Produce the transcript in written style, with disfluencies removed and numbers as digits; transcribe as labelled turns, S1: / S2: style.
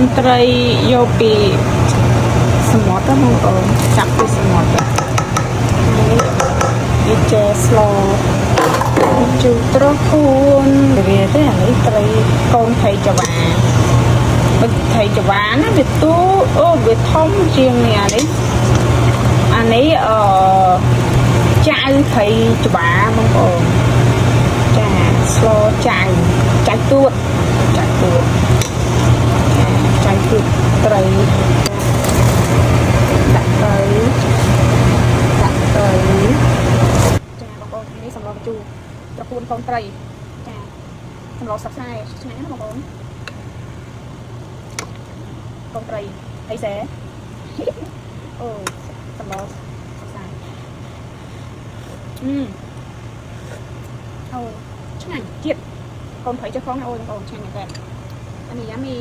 S1: នត្រីយកពីសមុទ្រណាបងប្អូនចាប់ពីសមុទ្រនេះវាចេស្លជូរត្រកួនវាទេអានេះត្រីកូនត្រីចវាបើត្រីចវាណាវាទូអូវាធំជាងនេះអានេះអានេះអឺចៅត្រីចវាបងប្អូនចាស្លចៅចៅទួតចៅទួត ចៅទួតត្រីដាក់ទៅដាក់ទៅចាបងប្អូនថ្ងៃនេះសម្លម្ជូរត្រកួនកូនត្រីចាសម្លស្រុកស្រែឆ្ងាញ់ណាស់បងប្អូនកូនត្រីអីសែអូសម្លស្រុកស្រែអឺអូឆ្ងាញ់ជាតិកូនត្រីចុះផងណាអូនបងប្អូនឆ្ងាញ់មែនតើអានេះyummy.